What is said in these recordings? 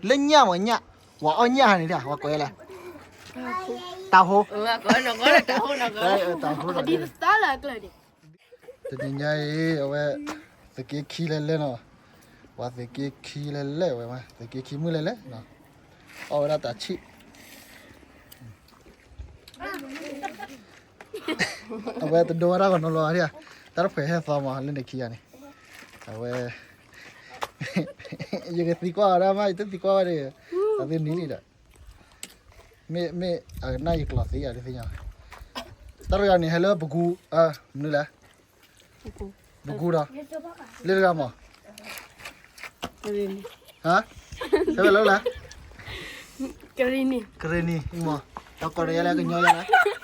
လၢညၣ်မးညၣ်, ပှၤအီၣ်ညၣ်ဟါန့ၣ်ဒၣ် ပှၤကိးဝဲလဲၣ်, တၢ်ဟိ, တၢ်ဟိ, တနံၤညါအံၤ အဝဲ သုးက့ခံလဲၤလဲၣ်နီၤ, ပှၤသုးက့ခံလဲၤလဲၣ်ဝဲမး သုးက့ခံမုၣ်လဲၤလဲၣ်နီၤ, အီၣ်ဝဲဒၣ်တၢ်ဆံၣ် အဝဲတဒိဝဲဒၣ်ကနီၤလီၤဧါ, တၢ်တဖှဲးဟဲသီမးလၢန့ၣ်ခံဂၤန့ၣ်, အဝဲ ယကသံကွၢ်အီၤဒၣ်မး ယတသံကွၢ်ဝဲဒီး, အသ့ၣ်နံၤလံဒီး, မ့ၢ် မ့ၢ်အကနၣ်ယကျိာ်သ့ယၤဒ်သ့ၣ်ညါ, တၢ်တဂၤန့ၣ် ဟဲလၢပကူ, မနုၤလဲၣ်, ပကူဒီး, လၢတဂၤမး ဟါ, ဆဲဝဲလၢလဲၣ်, ကရ့ၣ်နံၤမး, ဒီးကိးဒီးယၤလၢကညီယၤလဲၣ်,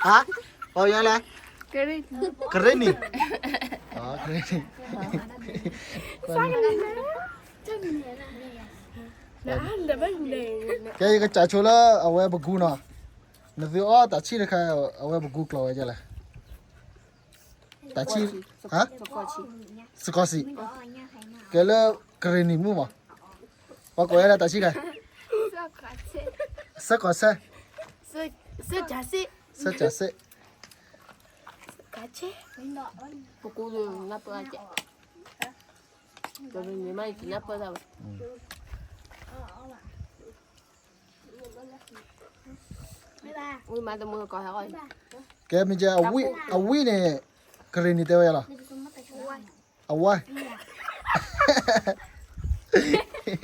ဟါ, ကိးယၤလဲၣ်, ကရ့ၣ်နံၤ, ကရ့ၣ်နံၤ, ကဲ ယကစးဆိလၢအဝဲပကူနီၤ, နသုအီၣ်တၢ်ဆံၣ်တခါ အဝဲပကူကျိာ်ဝဲဒ်လဲၣ် တၢ်ဆံၣ်, ဟါ, စကီးစံး, ကဲလၢကရ့ၣ်နံၤမုၣ်မး, ပှၤကိးဝဲဒၣ်တၢ်ဆံၣ်တခါ, စကီးဆဲ, စကီးဆဲ, ပကူနၢ်ပၢၢ်ကဲ, ကရ့ၣ်နံၤမးနၢ်ပၢၢ်ဝဲ ဝံၣ်မးတမုၢ်ကီၢ်ဟဲအီၣ်, ကဲမ့ၢ်ကဲ, အဝံၣ်န့ၣ် ကရ့ၣ်နံၤတဲဝဲယၤလီၤ, အဝါ,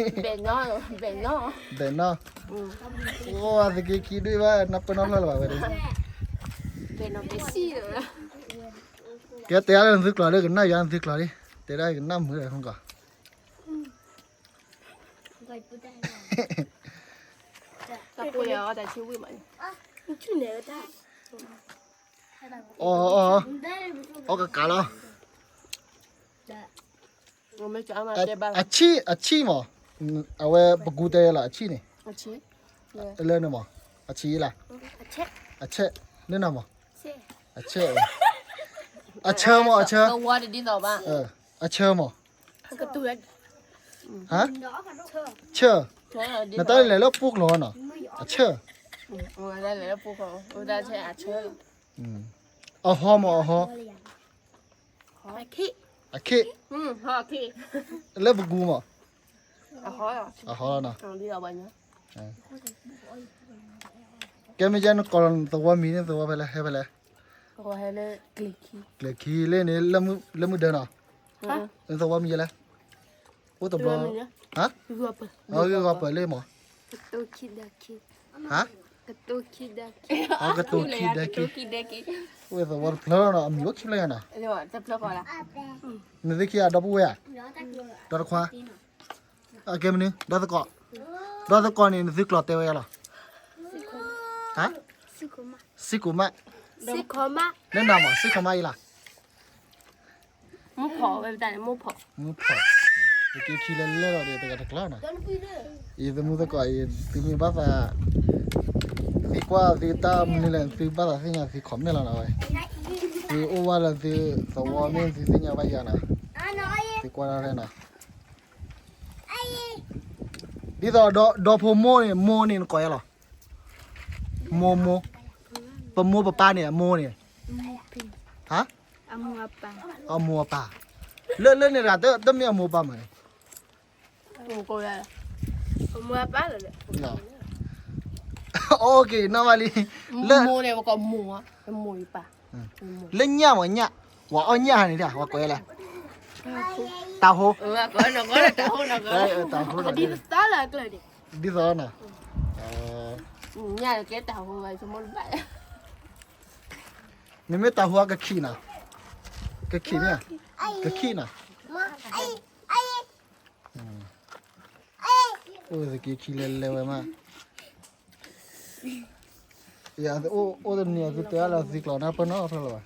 ဘဲၣ်နီၣ်, ဘဲၣ်နီၣ်, အိၣ်သုးက့ခံဒုးဘၣ် နၢ်ပၢၢ်နီၢ်ဖျၢၣ်လၢၤဘၣ်ဝဲဒီး, ကဲတဲဒၣ်လၢနသုကျိာ်ဒီး ကနၣ်ယၤနသုကျိာ်လံ, တဲဒၣ်ကနၣ်မုာ်ဒီးဖုကီၢ် တၢ်ပူၤယၤအီၣ်တၢ်ဆံၣ်ဝံၣ်မး, အီၣ်, အီၣ်ကကးလီၤ, အဆံၣ်, အဆံၣ်မး, အဝဲပကူတဲလီၤ အဆံၣ်န့ၣ်, လၢန့ၣ်မး, အဆံၣ်လၢ, အဆဲး, လၢနၤမး, အဆဲး, အဆၢမး, အဆၢ, အဆၢမး ဟါ, ဆၢ, နတၢ်လဲၤလၢပူၤကျိာ်နီၤ, အဆၢ, အဟီမး အဟီ, အခ့ၣ်, လၢပကူမး, အဟီနီၤ, ကဲမ့ၢ်ကဲနကိးလီၤ နသဝီမံၤန့ၣ် သဝီဖဲလဲၣ် ဟဲဖဲလဲၣ်, ကျဲၤခံလၢန့ၣ် လၢမုၢ်ဒၢနီၤ, နသဝီမံၤယဲလဲၣ်, အိၣ်တဘျီ, ဟါ, ဂီၤပၢၢ်လၢမး, ဟါ, ကတိၤခံဒဲခံ, အိၣ်သဝီတဖျၢၣ်နီၤ အမံၤအိၣ်ခံဖျၢၣ်ယၤနီၤ, နသုခံဂၤဒီပုၢ်ဝဲၢ်ဧါ, ဒီတခွါ, အကဲမနုၤ ဒီသကိး, ဒီသကိးန့ၣ် နသုကျိာ်တဲဝဲယၤလီၤ, ဟါ, စံၣ်ကိးမး, လၢနၤမး စံၣ်ကိးမးအံၤလီၤ, မုၢ်ဖီၣ်, မုၢ်ဖီၣ်, သုးက့ခံလဲၤလဲၣ်လီၤဒီး တဂၤတကျိာ်နီၤ, ယသမုၢ်သကိးအံၤ သုမ့ၢ်ဘၣ်သး သံကွၢ်သုတၢ်မနုၤလဲၣ် သုဘၣ်သးသ့ၣ်ညါသု comment လီၤနီၤဝဲ, သုအိၣ်ဝဲလၢသုသဝီမ့ၢ်သုသ့ၣ်ညါဘၣ်ယၤနီၤ, သုကွၢ်တၢ်နီၤ, ဒ်သိးဒီဖိမိၢ်န့ၣ် မိၢ်န့ၣ်နကိးယၤလီၤ, မိၢ်မိၢ်, ပမိၢ်ပပၢ်န့ၣ် အမိၢ်န့ၣ်, ဟါ, အမိၢ်အပၢ်, လၢလၢန့ၣ်တဂၤ တမ့ၢ်အမိၢ်အပၢ်မးန့ၣ်, လၢညၣ်မးညၣ်, ပှၤအီၣ်ညၣ်ဟါန့ၣ်ဒၣ် ပှၤကိးယၤလဲၣ်, တၢ်ဟိ, တၢ်ဟိ, ဒ်သိးနီၤ, မ့မ့ၢ်တၢ်ဟိအကခံးနီၤ, ကခံးမ့ၢ်, ကခံးနီၤ, အိၣ်သုးက့ခံလဲၤလဲၤဝဲမး, ယအိၣ်တနံၤ သုတဲအါလၢသုကျိာ်နၢ်ပၢၢ်နီတဖျၢၣ်လၢၤဘၣ်,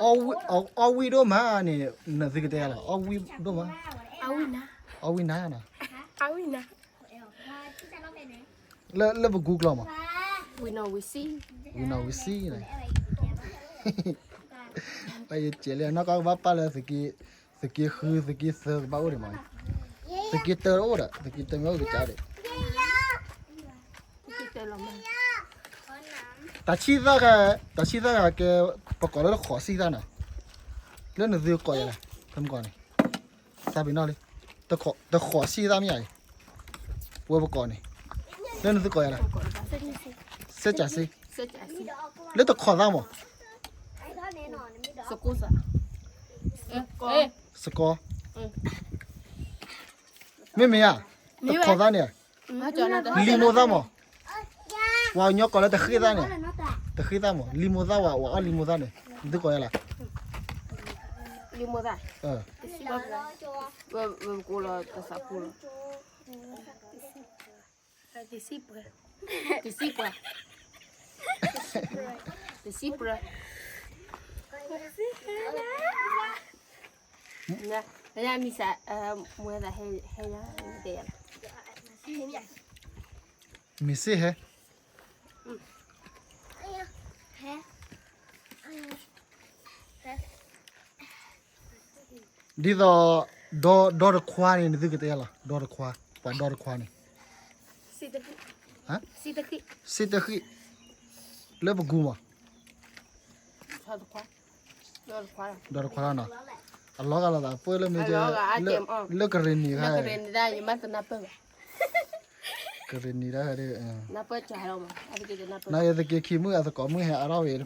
အီၣ်ဝံၣ်ဒိၣ်မးန့ၣ် နသုကတဲလီၤ အီၣ်ဝံၣ်ဒိၣ်မး, အီၣ်ဝံၣ်နၤနီၤ, လၢပကူကျိာ်မး, ဝံၤနီၢ်ဝံၤဆံးန့ၣ် ယကဲးလံနီၢ်ကီၢ်ကဘၣ်ပာ်လၢ သုးက့ဃု သုးက့သၢကဘၣ်အိၣ်ဒံးမး, သုးက့တၢတအိၣ်ဒီး သုးက့တၢမ့ၢ်အိၣ်ကစၢ်ဒံး, တၢ်ဆံၣ်သၣ်ဂၤ, တၢ်ဆံၣ်သၣ်ဂၤကဲ, ပကိးလၢတဃိးဆံၣ်သၣ်န့ၣ်, လၢနသုကိးယၤလဲၣ်, ဖဲမကိးန့ၣ်, သးပ့ၤနီၣ်လံ, တဃိးဆံၣ်သၣ်မ့ၢ်ယၤအံၤ, ပဝဲပကိးန့ၣ်, လၢနသုကိးယၤလဲၣ်, စဲကၠးစ့, လၢတခိးသၣ်မး, စကိး, မ့မ့ၢ်ဧါ, တခိးသၣ်န့ၣ်, လံမိၢ်သၣ်မး, ပှၤကညီကိးလၢတဃ့ၣ်သၣ်န့ၣ်, တဃ့ၣ်သၣ်မး, လံမိၢ်သၣ်ဝဲ, ဝဲအီၣ်လံမိၢ်သၣ်န့ၣ်, နသုကိးယၤလဲၣ်, လံမိၢ်သၣ်, တဆံးပှဲၤ, တဆံးပှဲၤ, မံၤစ့ၢ်, မံၤစ့ၢ်ဟဲ ဒ်သိး ဒီတခွါန့ၣ် နသုကတဲလီၤ, ဒီတခွါ, ပှၤဒီတခွါန့ၣ်, စ့တဃံၣ်, လၢပကူမး, ဒီတခွါလီၤနီၤ, အလီၤဂာ်လိာ်သး ပှဲၤလၢမ့ၢ်ကဲ, လၢကရ့ၣ်နံၤခါ, ကရ့ၣ်နံၤတၢ်, နယသက့ခံမုၣ်အသကိးမုၣ်ဟဲအါထီၣ်ဝဲ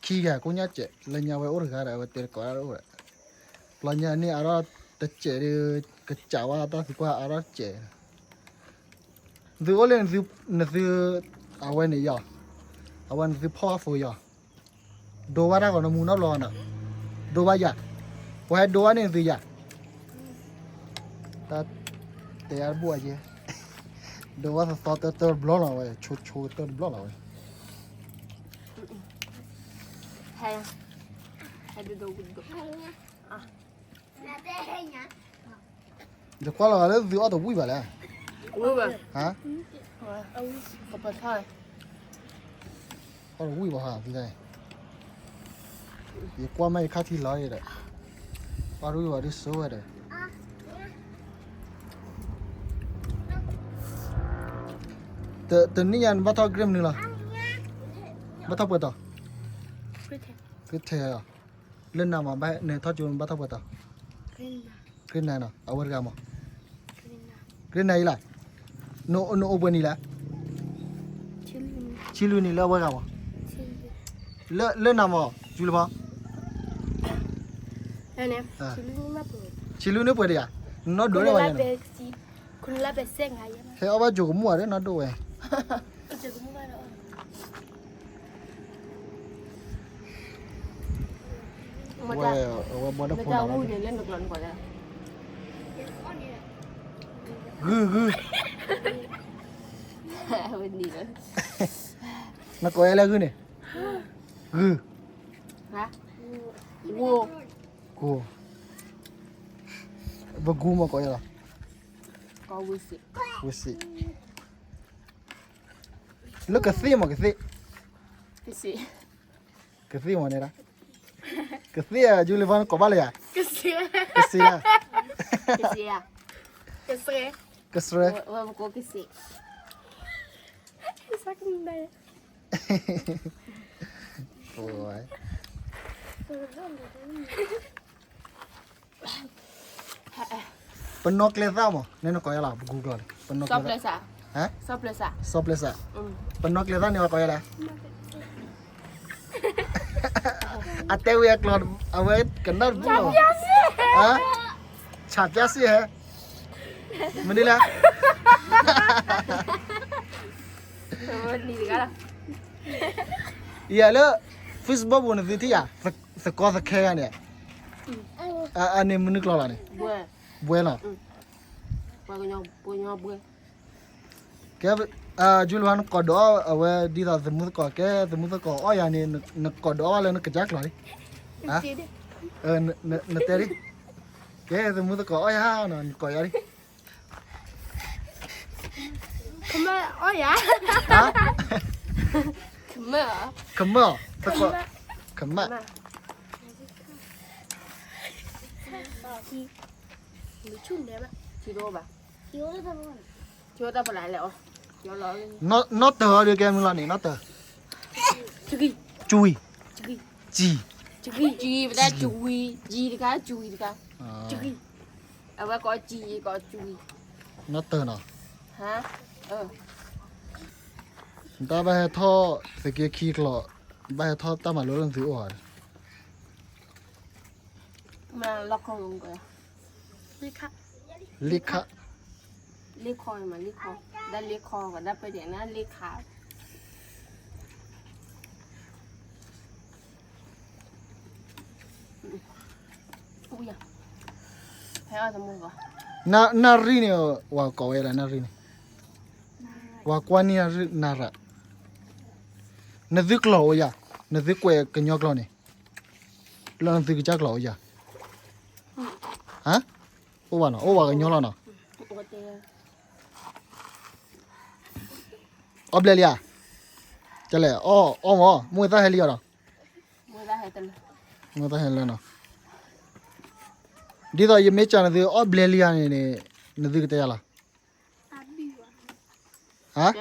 ခံဂၤကိးညါစဲး, လၢညါဝဲအိၣ်တဂၤဒီး အဝဲတဲတကိးတၢ်အိၣ်ဒီး, ပျီညါန့ၣ်အါထီၣ်တစဲးဒီး ကစးဝဲတၢ်သံကွၢ်အါထီၣ်တစဲး, သုအိၣ်လၢနသု, အဝဲန့ၣ်ယီၤ, အဝဲနသုဖီၣ်အဖိယီၤ, ဒိဝဲတၢ်ဂီၤနမူနီတဘျီဘၣ်နီၤ, ဒိဝဲယၤ, ပှၤဟဲဒိဝဲန့ၣ်သုယၤ, တၢ်တဲအါတဘူၣ်အယဲ, ဒိဝဲသီသီတၢတဘျီလီၤဝဲ, ဆိဆိတၢတဘျီလီၤဝဲ ယကွၢ်လီၤဂာ်လၢသုအီၣ်တဝံၣ်ဘၣ်လဲၣ်, ဟါ, အီၣ်တဝံၣ်ဘၣ်ဟါ, သုတၢ်, ယကွၢ်မးယခါထံလီၤဒီး, အီၣ်တဝံၣ်ဘၣ်ဒ်စိဝဲဒီး, တနံၣ်ညါနဘၣ်ထီၣ် grade မနုၤလီၤ, ဘၣ်ထီၣ်ပှဲၤတီၤ, grade ten, လၢနၤမး နထီၣ်ကၠိနဘၣ်ထီၣ်ပှဲၤတီၤ, grade nine နီၤ, အဝဲတဂၤမး, grade nine အံၤလီၤ, နအိၣ်ပှဲၤနံၣ်လဲၣ်, ဆံလွံၢ်နံၣ်လၢအဝဲတဂၤမး, လၢနၤမး ကၠူလၢဖီ ဆံလွံၢ်န့ၣ်ပှဲၤတဂၤ, နီၢ်ဒိၣ်ဝဲ, ဟဲအီၣ်ဘၣ်ကၠိကမူၣ်ဧါဒီး နီၢ်ဒိၣ်ဝဲ, ဝဲအဝဲဘီဒီဖိနၤ, ဂုၢ်ဂုၢ်, နကိးယၤလၢဂုၢ်န့ၣ်, ဂုၢ်, ကိၢ်, ပကူမးကိးယၤလီၤ, ဝ့ၢ်စံး, လၢကသ့ၣ်မးကသ့ၣ်, ကသ့ၣ်မးန့ၣ်, ကသ့ၣ်ဧါ ကၠူလၢဖီ နကိးဘၣ်လၢယၤ, ကသ့ၣ်ဧါ, ကစှဲ, ပနီၣ်ကျဲသၣ်မး နနကိးယၤလီၤ ပကူကျိာ်န့ၣ်, ပနီၣ်ကျဲသၣ်, စီၤပျဲစး, ပနီၣ်ကျဲသၣ်န့ၣ် ပကိးယၤလဲၣ်, အတဲဝဲအကျိာ် အဝဲကနၣ်တဘူၣ်လီၤ, ဆးပျၢ်စ့ၣ်ဟဲ, မနုၤလဲၣ်, ယၤလၢ Facebook ပူၤနသုထံၣ်ယၤ, သကီသခဲဂၤန့ၣ်, အန့ၣ်မနုၤကျိာ်လီၤန့ၣ်, ဘွဲလီၤ, ကဲ, ကၠူလၢဖီ နကိးဒိးအီၣ်အဝဲဒ်သိးသမူသကိး, ကဲသမူသကိးအီၣ်ယၤန့ၣ် နကိးဒိးအီၣ်ဘၣ်လၢနကစၢ်ကျိာ်လံ, နတဲလံ, ကဲသမူသကိးအီၣ်ယၤနီၤ နကိးယၤလံ, ကမၢ်အီၣ်ယၤ, ကမၢ်, ကမၢ်, သကိး, ကမၢ်, ထံ, မ့ၢ်ဆူၣ်န့ၣ်ဘၣ်, ထံတအိၣ်ဘၣ်, ထံအိၣ်တၢ်ပလၢ်လဲၣ်အီၤ, နီၢ်တၢၤအီၤဒုးကဲမုၢ်လီၤန့ၣ် နီၢ်တၢၤ, ကွံ, ကွံ, ကွံ, ပတၢ်ကွံ, ကွံတခါ, ကွံတခါ, ကွံ, အဝဲကိးကွံ, ကိးကွံ, နီၢ်တၢၤနီၤ, တၢ်ဘၣ်ဟဲထီၣ်, သုးက့ခံကျိာ်, ဘၣ်ဟဲထီၣ်တၢ်မၤလိလၢသုအိၣ်ဧါ, လ့ခါ, လ့ခါ, လ့ခီမး လ့ခီ, ဒၣ်လ့ခီ ဒၣ်ပၢၢ်ဒဲးနၤ လ့ခါ, နၣ်ရံၣ်န့ၣ် ဝၤကိးဝဲဒၣ်နၣ်ရံၣ်န့ၣ်, ဝၤကွၢ်န့ၢ်နၣ်ရံၣ်, နသုကျိာ်အိၣ်ယၤ, နသုကွဲးကညီကျိာ်န့ၣ်, လၢနသုကစၢ်ကျိာ်အိၣ်ယၤ, ဟါ, အိၣ်ဘၣ်နီၤ အိၣ်ဝၤကညီလီၤနီၤ, အီၣ်ဘျဲၣ်လံဧါ, ကလဲၣ်, အီၣ်မး မူၢ်သၣ်ဟဲလံအီၤဒီး, မူၢ်သၣ်ဟဲလၢနီၤ, ဒ်သိးယမ့ၢ်စံးနသုအီၣ်ဘျဲၣ်လံဧါန့ၣ်န့ၣ်, နသုကတဲယၤလီၤ, ဟါ, အီၣ်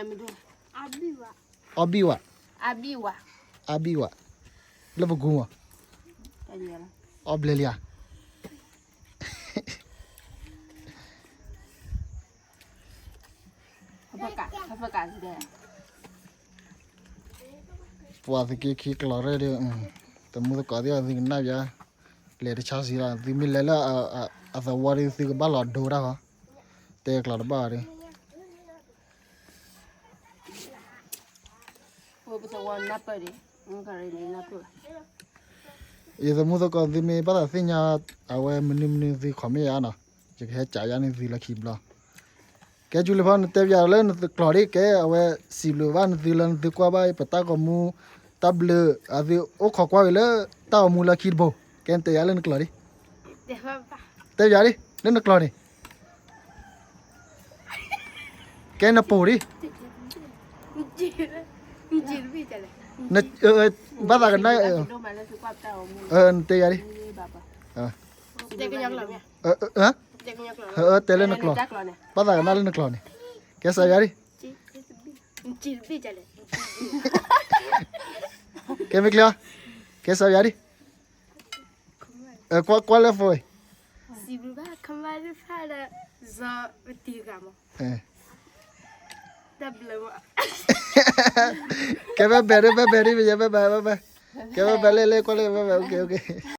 ဘံၣ်ဝဲ, အီၣ်ဘံၣ်ဝဲ, လၢပကူမး, အီၣ်ဘျဲၣ်လံဧါ, ပှၤသုးက့ခံကျိာ်ရဲၣ်ဒီး, တမူသကိးသ့ၣ်အီၤသုကနၣ်ယၤ, လဲၤတဆါစံးလီၤ သုမ့ၢ်လဲၤလၢအသဝီဒီး သုကဘၣ်လီၤဒိတၢ်ဃီ, တဲကျိာ်တဘၣ်အီၤဒီး ယသမူသကိးသုမ့ၢ်ဘၣ်သးသ့ၣ်ညါ, အဝဲမနုၤမနုၤသု comment ယၤနီၤ, ယကဟဲကးယၤန့ၣ်သုလၢခံဘျီ, ကဲ ကၠူလံဖီ နတဲပၠးလၢနကျိာ်ဒ် ကဲ အဝဲစံးဘျုးဘၣ်နသုလၢနသုကွၢ်ဘၣ်ပတၢ်ဂီၤမူ, တၢ်ဘျုးအသုအိၣ်ခိးကွၢ်က့ၤလၢတၢ်ဂီၤမူလၢခံတဘိ, ကဲ နတဲယၤလၢနကျိာ်ဒ်, တဲပၠးဒ် လၢနကျိာ်န့ၣ် ကဲနပိာ်ဒ်, ဘၣ်သးကနၣ်, နတဲယၤဒ်, တဲလၢနကျိာ်, ဘၣ်သးကနၣ်လၢနကျိာ်န့ၣ်, ကဲစးယၤဒ်, ကဲမ့ၢ်ကျဲ, ကဲစးယၤဒ်, ကွၢ်လၢဖိ, ကဲဘဲဘဲဒ် ဘဲဘဲဒ် မ့ၢ်ယဲဘဲဘဲ ဘဲဘဲ, ကဲဘဲဘဲလၢလၢကွၢ်လၢဘဲဘဲ okay okay